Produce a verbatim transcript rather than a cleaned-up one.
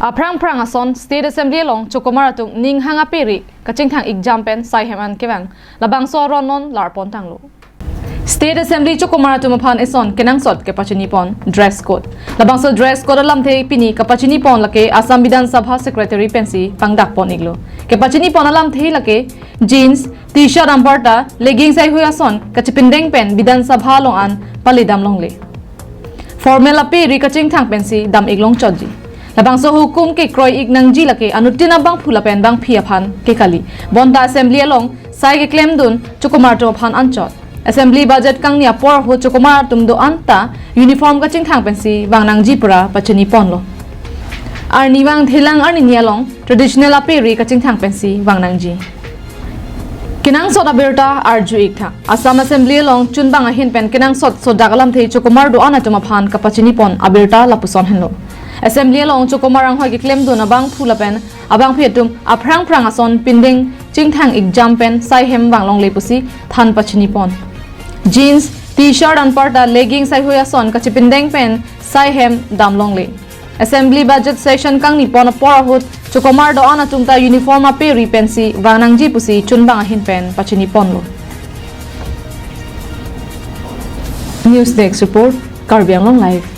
Aphrang phrang ason State Assembly along chokomar atum ninghang aperi kachingthang-ik jam pen saihem an kevang, labangso aron non larpon tanglo. State Assembly chokomar atum aphan eson kenangsot kepachini pon dress code. Labangso dress code alamthe pini kapachini pon lake Assam Bidhan Sabha Secretary pensi pangdak pon-iklo. Kepachini pon alamthe lake jeans, t-shirt anparta leggings heihui ason kachipindeng pen Bidhan Sabha along an palidam longle. Formal aperi kachingthang pensi dam-ik longchotji. Labangso hukum kekroi-ik nangji lake anuttin abangphu lapen bangphi aphan ke kali. Bonta Assembly along sai keklemdun chokomar atum aphan anchot. Assembly budget kangni apor ahut chokomar atum do-an ta uniform kachingthang pensi vang nangji pura pachini ponlo. Arnivang thelang arnini along traditional aperi kachingthang pensi vang nangji. Kenangsot abirta arju-ik tha. Assam Assembly along chunbang ahin pen kenangsot sodak alamthe chokomar do-an atum aphan kapachini pon abirta lapuson henlo. Assembly along chokomar anghoi keklemdun abangphu lapen abangphi atum aphrang phrang ason pindeng chingthang-ik jam pen saihem vang longle pusi than pachini pon. Jeans, t-shirt anparta leggings heihui ason kachipindeng pen saihem dam longle. Assembly budget session kangni pon apor ahut chokomar do-an atum ta uniform aperi pensi vang nangji pusi chunbang ahin pen pachini ponlo. News Desk Report, Karbi Anglong Live.